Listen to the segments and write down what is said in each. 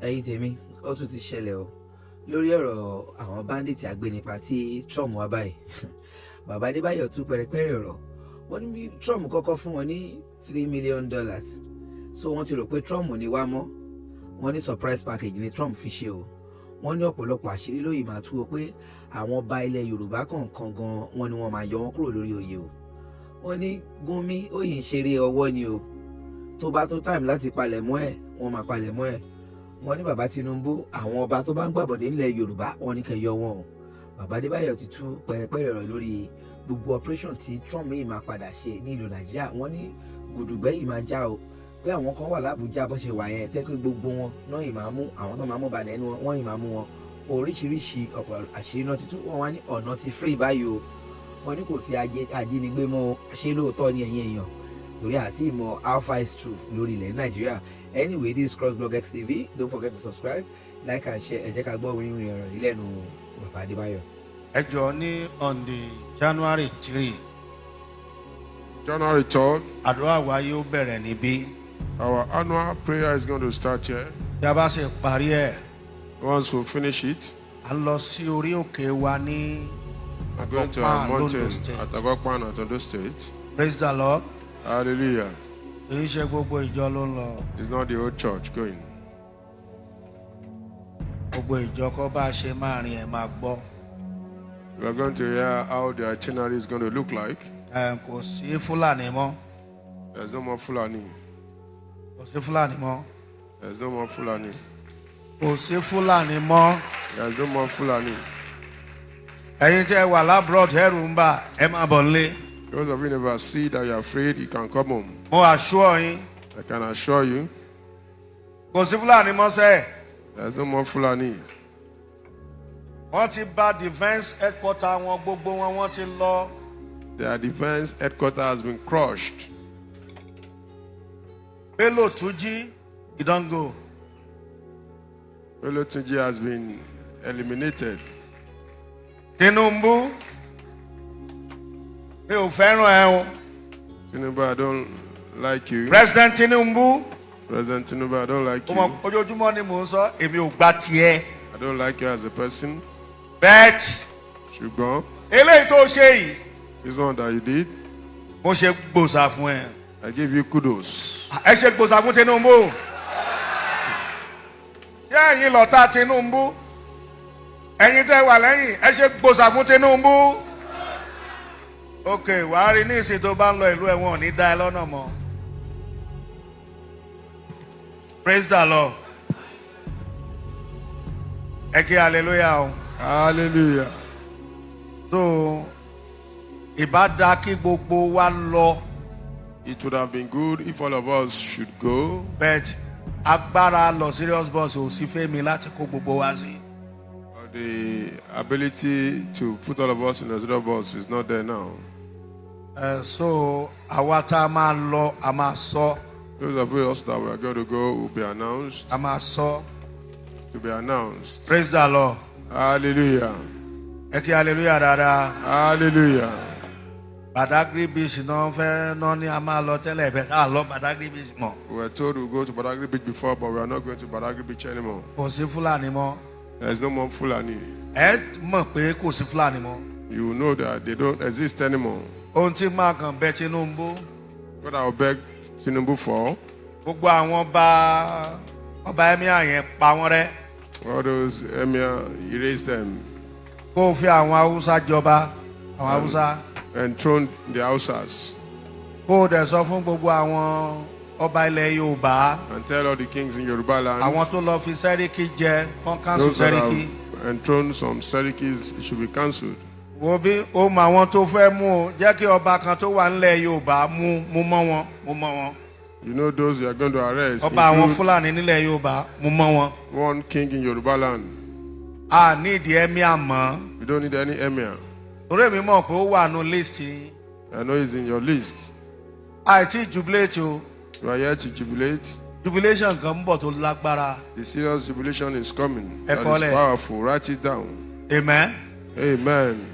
Ẹ̀yin tèmi, ó tún ti ṣẹlẹ̀ o lórí ọ̀rọ̀ àwọn bandit agbénipa tí Trump wá báyìí. Bàbá Adébáyọ̀ tú pẹ̀rẹ̀pẹ̀rẹ̀ ọ̀rọ̀. Wọ́n ní bí Trump kọ́kọ́ fún wọn ní $3 million, so wọ́n ti rò pé Trump ò ní wá mọ́. Wọ́n ní surprise package ni Trump fi ṣe o. Wọ́n ní ọ̀pọ̀lọpọ̀ àṣírí lóyìí máa tú o, pé àwọn ọba ilẹ̀ Yorùbá kọ̀ọ̀kan gan, wọ́n ní wọ́n máa yọ wọ́n kúrò lórí oyè o. Wọ́n ní Gúnmi ó yìí ń ṣeré ọwọ́ ni o. Tó bá tó time láti palẹ̀ mọ́ ẹ̀, wọ́n máa palẹ̀ mọ́ ẹ̀. Wọ́n ní bàbá Tinubu, àwọn ọba tó bá ń gbàbọ̀dé ńlẹ̀ Yorùbá, wọ́n ní kẹ́ yọ wọn o. Bàbá Adébáyọ̀ ti tú pẹ̀rẹ̀pẹ̀rẹ̀ ọ̀rọ̀ lórí gbogbo operation tí Trump yìí máa padà ṣe ní ìlú Nàìjíríà. Wọ́n ní gùdùgbẹ́ yìí máa já o, pé àwọn kan wà lábújá bó ṣe wà yẹn, tẹ́ pé gbogbo wọn náà yìí máa mú àwọn tó máa mú balẹ̀ ẹnu wọn, wọ́n yìí máa mú wọn. Oríṣiríṣi ọ̀pọ̀ àṣírí náà ti tú. Wọ́n wá ní ọ̀nà ti free báyìí o. Wọ́n ní kò sí ajínigbé mọ́ o. Ṣé lóòótọ́ ni, ẹ̀yin èèyàn? Torí àti ìmọ̀ how far is true lórí ilẹ̀ Nàìjíríà. Anyway, this is Crossblog XTV. Don't forget to subscribe, like and share. Ẹ jẹ́ ká gbọ́ orin ọ̀rọ̀ yìí lẹ́nu bàbá Adébáyọ̀. Ẹ jọ, ní on the January 3, January 3rd, àdúrà wa yóò bẹ̀rẹ̀ níbí. Our annual prayer is going to start here. Bí a bá ṣe parí ẹ̀, Once we finish it, à ń lọ sí orí òkè wa ní we're going to our Agokpan, l'Ondo mountain State. At Agokpan at Ondo State. Praise the Lord. Hallelujah. Kì í ṣe gbogbo ìjọ ló ń lọ. It's not the whole church going. Gbogbo ìjọ kọ́. Bá a ṣe máa rìn ẹ̀ máa gbọ́. We are going to hear how the itinerary is going to look like. Ẹ kò sí Fúlàní mọ́. There's no more Fulani. Kò sí Fúlàní mọ́. There's no more Fulani. Kò sí Fúlàní mọ́. There's no more Fulani. Ẹ̀yin tí ẹ wà l'abroad, ẹ̀rù ń bà, ẹ máa bọ̀ nílé. Those of you never see that you're afraid, you can come home. Mo assure yín. I can assure you, Kò sí Fúlàní mọ́ sẹ́ẹ̀. There's no more Fulani. Wọ́n ti bà defence headquarter wọn, gbogbo wọn, wọ́n ti lọ. Their defense headquarters has been crushed. Bello Turji, he don go. Bello Turji has been eliminated. Tinubu, mi ò fẹ́ràn ẹ o. Tinubu, I don't like you. President Tinubu. President Tinubu, I don't like Ó mọ you. Ojoojúmọ́ ni mò ń sọ, èmi ò gba tiẹ̀. I don't like you as a person. But Ṣùgbọ́n, eléyìí tó ṣe yìí, this one that you did, mo ṣe gbòòsà fún ẹ. I give you kudos. Ẹ ṣe gbòòsà fún Tinubu. Ṣé ẹ̀yin lọ̀tá Tinubu? Ẹ̀yin tẹ́ wà lẹ́yìn, ẹ ṣe gbòòsà fún Tinubu. Ok, wàá rí ní ìsìn tó bá ń lọ ìlú, ẹ̀wọ̀n ò ní dá ẹ lọ́nà mọ́. Praise the Lord. Ẹ kí hallelujah o. Hallelujah. So ìbá dá kí gbogbo wa lọ. It would have been good if all of us should go, But agbára luxurious bus ò sí fẹ́mi láti kó gbogbo wa sí. But the ability to put all of us in a zero bus is not there now. So àwa tá a máa lọ, a máa sọ. Those of us that we are going to go will be announced. A máa sọ. To be announced. Praise the Lord. Hallelujah. Ẹ kí hallelujah dáadáa. Hallelujah. Badagry Beach náà fẹ́ náà ní a máa lọ tẹ́lẹ̀ bẹ́ẹ̀, ká lọ Badagry Beach mọ́. We were told we'll go to Badagry Beach before, but we are not going to Badagry Beach anymore. Kò sí Fúlàní mọ́. There is no more Fulani. Ẹ mọ̀ pé kò sí Fúlàní mọ́. You will know that they don't exist anymore. Ohun tí máa kàn bẹ Tinubu, What I will beg Tinubu for, gbogbo àwọn ọba emir yẹn, pa wọ́n rẹ́. All those emir, erase them. Kó o fi àwọn Haúsá jọba, àwọn Haúsá. Enthrone the Hausas. Kó o dẹ̀ sọ fún gbogbo àwọn ọba ilẹ̀ Yorùbá, And tell all the kings in Yoruba land, àwọn tó lọ fi sẹ́ríkì jẹ, kán cancel those that sẹ́ríkì. Have enthroned some Serikis, it should be cancelled. Wo bí o mọ àwọn tó fẹ́ mú o, jẹ́ kí ọba kan tó wà nílẹ̀ Yorùbá mú mọ́ wọn, mú mọ́ wọn. You know those you are going to arrest. Ọba àwọn Include Fúlàní nílẹ̀ Yorùbá, mú mọ́ wọn. one king in Yoruba land. A ní ìdí emir mọ́. You don't need any emir. Torí èmi mọ̀ pé ó wà nù list yín. I know it's in your list. Àìtí jubilate o. You are here to jubilate. Jubilation kan ń bọ̀ tó lágbára. The serious jubilation is coming. Ẹ That kọ́lẹ̀. is powerful. Write it down. Amen. Amen.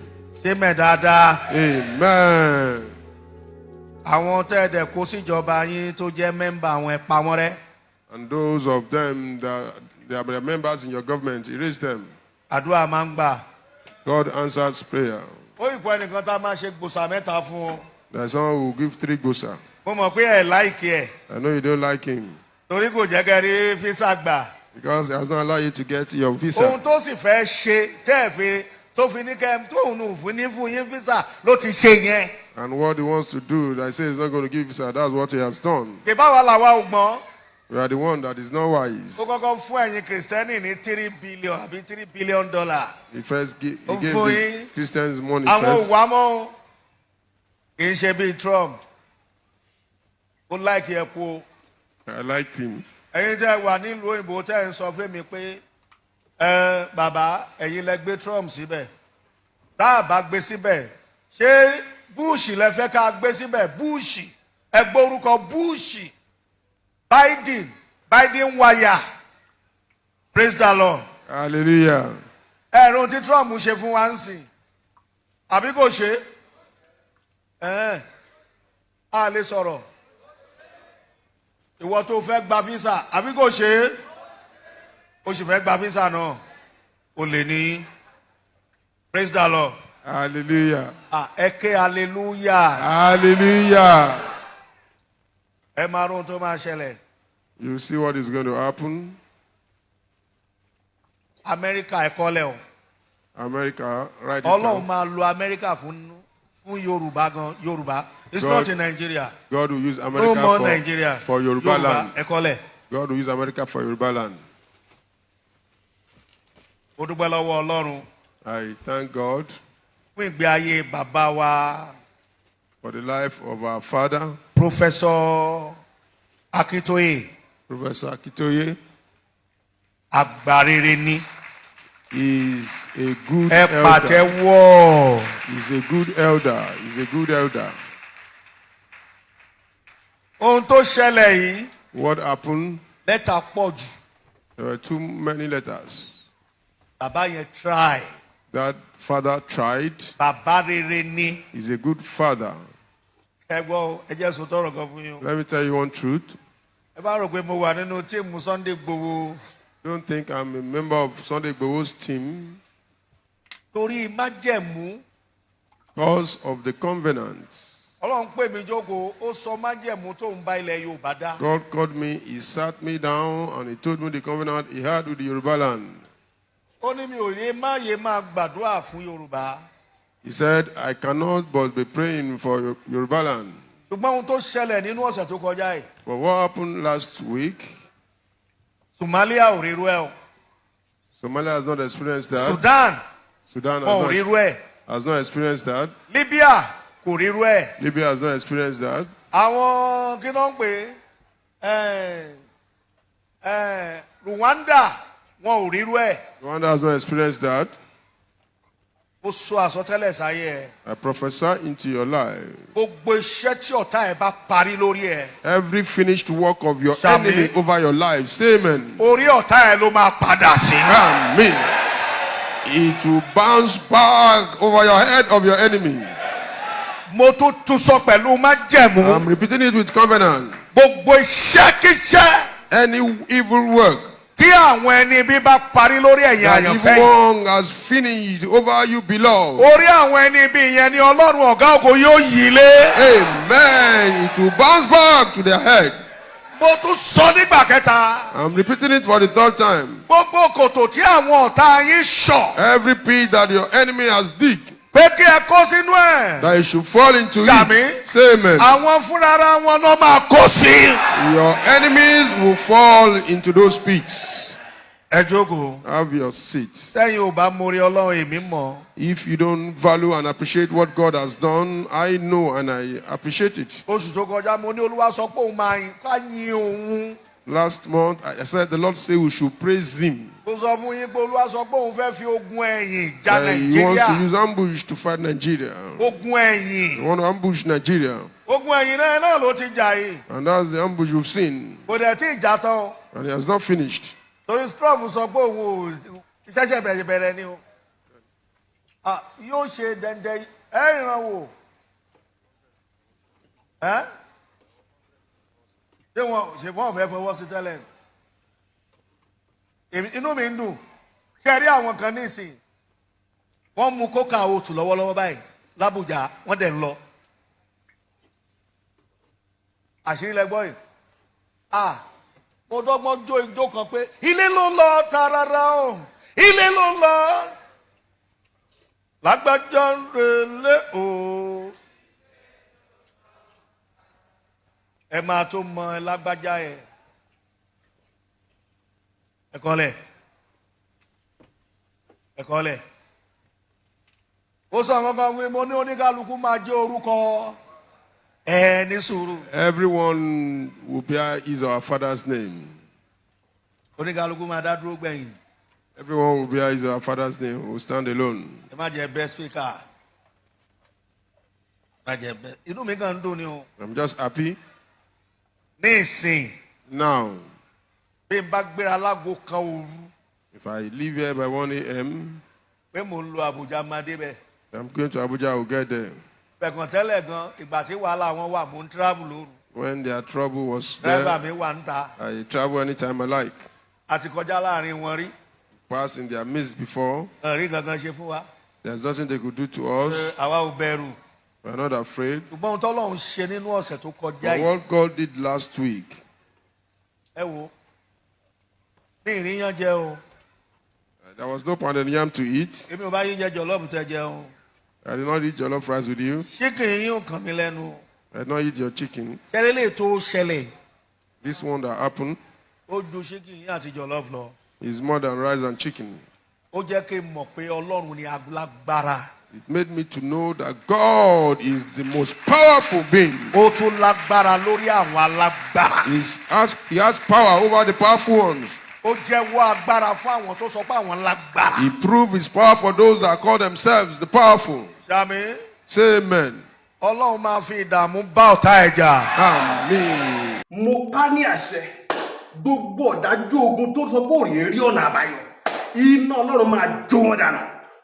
Ṣé mẹ́ dáadáa? Amen. Àwọn tẹ́ ẹ dẹ̀ kó síjọba yín tó jẹ́ member àwọn, ẹ pa wọ́n rẹ́. And those of them that There are members in your government. Erase them. Àdúrà máa ń gbà. God answers prayer. Ó ìkọ́ ẹnìkan tá a máa ṣe gbòòsà mẹ́ta fún o. There's someone who will give three gbosa. Mo mọ̀ pé ẹ̀ like ẹ̀ I know you don't like him torí kò jẹ́ kẹ́ rí visa gbà. because he has not allowed you to get your visa. Ohun tó sì fẹ́ ṣe tẹ́ ẹ̀ fi tó fi ní kẹ́ tóun ò fún ní fún yín visa ló ti ṣe yẹn. And what he wants to do, I say he's not going to give visa. That's what he has done. Ìbáwa làwa ò gbọ́n. We are the one that is not wise. Ó kọ́kọ́ fún ẹ̀yin Kìrìsìtẹ́nì ní 3 billion àbí $3 billion. He first he Ó gave fún the yín. Christians money Àwọn first. ò wá mọ́ o. Kì í ṣe bíi Trump. Ó like ẹ kú o. I like him. Ẹ̀yin tẹ́ wà nílùú òyìnbó tẹ́ ń sọ fún mi pé ẹ bàbá, ẹ̀yin lẹ gbé Trump síbẹ̀. Tá a bá gbé síbẹ̀, ṣé Bush lẹ fẹ́ ká gbé síbẹ̀? Bush, ẹ gbọ́ orúkọ Bush, Biden, Biden wire. Praise the Lord. Hallelujah. Ẹ̀rùn tí Trump ṣe fún wa ń sìn, àbí kò ṣe é? A lè sọ̀rọ̀. Ìwọ tó fẹ́ gba visa, àbí kò ṣe é? O sì fẹ́ gba visa náà, o lè ní. Praise the Lord. Hallelujah. Ah, ẹ ké hallelujah. Hallelujah. Ẹ máa rún tó máa ṣẹlẹ̀. You see what is going to happen? Amẹ́ríkà, ẹ̀kọ́ lẹ̀ o. America, write it Ọlọ́run down. máa lo Amẹ́ríkà fún Yorùbá gan. Yorùbá, it's not in Nigeria. God will use No America more Nigeria. for Yoruba land. Ẹ̀kọ́ lẹ̀. God will use America for Yoruba land. Ó dúpẹ́ lọ́wọ́ Ọlọ́run I thank God fún ìgbé ayé bàbá wa, for the life of our father, Professor Akintoye. Professor Akintoye. Àgbà rere ni. Is a good Ẹ elder. pàtẹ́wọ́. He's a good elder. He's a good elder. Ohun tó ṣẹlẹ̀ yìí, What happened? lẹ́tà pọ̀ jù. There were too many letters. Bàbá yẹn try. That father tried. Bàbá rere ni. He's a good father. Ẹ gbọ́ o, ẹ jẹ́ sọ tọrọ kan fún yín o. Let me tell you one truth. Ẹ bá rò pé mo wà nínú team Sunday Igboho Don't think I'm a member of Sunday Igboho's team torí májẹ̀mú. because of the covenant. Ọlọ́run pè mí jókòó, ó sọ májẹ̀mú tó ń bá ilẹ̀ Yorùbá dá. God called me, He sat me down, and He told me the covenant He had with the Yoruba land. Ó ní mi ò lè má yé máa gbàdúrà fún Yorùbá. He said, I cannot but be praying for Yoruba land. Ṣùgbọ́n ohun tó ṣẹlẹ̀ nínú ọ̀sẹ̀ tó kọjá yìí, But what happened last week, Somalia ò rírú ẹ̀ o. Somalia has not experienced that. Sudan Sudan wọn ò has rírú not, ẹ̀. has not experienced that. Libya kò rírú ẹ̀. Libya has not experienced that. Àwọn kí ló ń pè é, ẹ̀ Rwanda wọn ò rírú ẹ̀. Rwanda has not experienced that. Ó sọ àsọtẹ́lẹ̀ sáyé ẹ̀. I prophesy into your life. Gbogbo iṣẹ́ tí ọ̀tá ẹ̀ bá parí lórí ẹ̀, Every finished work of your Ṣàmín. Enemy over your life, say amen. Orí ọ̀tá ẹ̀ ló máa padà sí. Amen. It will bounce back over your head of your enemy. Mo tún tún sọ pẹ̀lú májẹ̀mú. I'm repeating it with covenant. Gbogbo iṣẹ́kíṣẹ́ Any evil work tí àwọn ẹni bí bá parí lórí ẹ̀yin that àyànfẹ́ evil yìí, one has finished over you, beloved. orí àwọn ẹni bí yẹn ni Ọlọ́run ọ̀gá ògo yóò yí lé. Amen. It will bounce back to their head. Mo tún sọ nígbà kẹta. I'm repeating it for the third time. Gbogbo kòtò tí àwọn ọ̀tá yín ṣọ̀ Every pit that your enemy has digged, pé kí ẹ kó sínú ẹ̀, that you should fall into Ṣàmín. it. Say amen. àwọn fúnra wọn náà máa kó sí. Your enemies will fall into those pits. Ẹ jókòó. Have your seat. Sẹ́yìn ò bá mórí Ọlọ́run, èmi mọ̀. If you don't value and appreciate what God has done, I know and I appreciate it. Oṣù tó kọjá, mo ní Olúwa sọ pé òun máa yin ká yin òun. Last month, I said the Lord said we should praise Him. Mo sọ fún yín pé Olúwa sọ pé òun fẹ́ fi ogun ẹ̀yìn ja That He wants Nàìjíríà. to use ambush to fight Nigeria. Ogun ẹ̀yìn. He want to ambush Nigeria. Ogun ẹ̀yìn náà ló ti jà yìí. And that's the ambush we've seen. Kò dẹ̀ tí ì jà tán o. And he has not finished. Torí Trump sọ pé òun ò ṣẹ̀ṣẹ̀ bẹ̀rẹ̀ bẹ̀rẹ̀ ni o. Ah, yóò ṣe dẹ̀ndẹ̀ ẹ̀ ìran wò. Ẹ́ ṣé wọn ṣe wọn fẹ́ fọwọ́ sí tẹ́lẹ̀? Inú mi ń dùn. Ṣé ẹ rí àwọn kan nísìnyí, wọ́n mu kókà òtù lọ́wọ́lọ́wọ́ báyìí l'Ábùjá, wọ́n dẹ̀ ń lọ. Àṣírí lẹ gbọ́ yìí. Ah, mo dọ́gbọ́n jó ijó kan pé ilé ló ń lọ tarara o, ilé ló ń lọ, lágbájá ń relé o. Ẹ máa tó mọ lágbájá ẹ. Ẹ̀kọ́ lẹ̀, ẹ̀kọ́ lẹ̀. Ó sọ nǹkan fún mi. Mo ní oníkálukú máa jẹ́ orúkọ ẹ ní sùúrù. Everyone will bear his or her father's name. Oníkálukú máa dá dúró gbẹ̀yìn. Everyone will bear his or her father's name, will stand alone. Ẹ má jẹ best speaker, má jẹ best. Inú mi kàn ń dùn ni o. I'm just happy. Ní ìsìn, Now, bí n bá gbéra láago 1 òru if I leave here by 1 a.m., pé mò ń lo Àbújá, máa débẹ̀. I'm going to Abuja, I will get there. Pẹ̀kàn tẹ́lẹ̀ gan, ìgbà tí wàhálà wọn wà, mò ń travel lóru. When their trouble was Driver there, mi wà ń ta. I travel anytime I like. Àti kọjá láàrin wọn rí. Passed in their midst before. Rí gangan ṣe fún wa. There's nothing they could do to us. Àwa ò bẹ̀rù. We are not afraid. Ṣùgbọ́n ohun tọ́lọ́run ṣe nínú ọ̀sẹ̀ tó kọjá But yìí, what God did last week, ẹ wo, ní ìríyàn jẹ o. there was no pounded yam to eat. Èmi ò bá yín jẹ jollof tẹ jẹun. I did not eat jollof rice with you. Chicken yín ò kàn mí lẹ́nu. I did not eat your chicken. Kẹrẹ́ lè tó ṣẹlẹ̀, This one that happened ó ju chicken yín àti jollof lọ. is more than rice and chicken. Ó jẹ́ kí n mọ̀ pé Ọlọ́run ni alágbára. It made me to know that God is the most powerful being. Ó tún lágbára lórí àwọn alágbára. He has power over the powerful ones. Ó jẹ́wọ́ agbára fún àwọn tó sọ pé àwọn lágbára. He proved his power for those that call themselves the powerful. Sàmì. Say amen. Ọlọ́run máa fi ìdààmú bá ọ̀tá ẹ̀ jà. Amen. Mo pa ní àṣẹ, gbogbo ọ̀dájú ogun tó sọ pé òrì rí ọ̀nà àbáyọ, iná Ọlọ́run máa jó wọn dànù.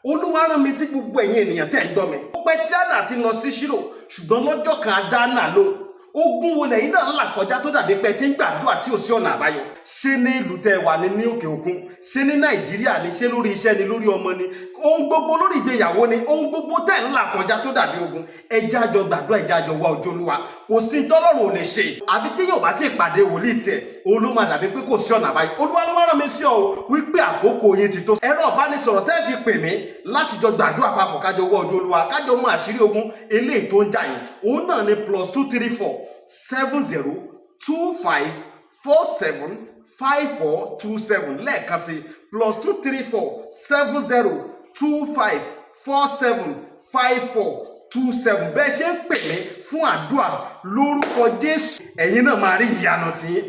Olúwa rán mi sí gbogbo ẹ̀yin ènìyàn tẹ́ ń gbọ́ mi. Ó pẹ́ tí Hánà ti lọ sí Ṣílò, ṣùgbọ́n lọ́jọ́ kan a dá Hánà lóhùn. Ogun wo lẹ́yìn náà ń là kọjá tó dàbí pé tí ń gbàdúrà tí ò sí ọ̀nà àbáyọ? Ṣé ní ìlú tẹ́ wà ní, ní òkè òkun, ṣé ní Nàìjíríà ni, ṣé lórí iṣẹ́ ni, lórí ọmọ ni, ohun gbogbo, lórí ìgbéyàwó ni, ohun gbogbo tẹ́ ń là kọjá tó dàbí ogun, ẹ jẹ́ á jọ gbàdúrà, ẹ jẹ́ á jọ wá ojú Olúwa. Kò sí tọ́lọ́run ò lè ṣe. Àfi téèyàn bá ti pàdé wòlíì tiẹ̀, òun ló máa dàbí pé kò sí ọ̀nà àbáyọ. Olúwa ló wá rán mi sí ọ o wípé àkókò yín ti tó. Ẹ̀rọ ìbánisọ̀rọ̀ tẹ́ fi pè mí láti jọ gbàdúrà papọ̀, kájọ wá ojú Olúwa, kájọ mọ àṣírí ogun eléyìí tó ń jà yín, òun náà ni +234 70 25 47 54 27. Lẹ́ẹ̀kan sí, +234 70 25 47 54 27. Bẹ́ẹ̀ ṣe ń pè mí fún àdúrà, lórúkọ Jésù, ẹ̀yin náà máa rí ìyanu tiyín.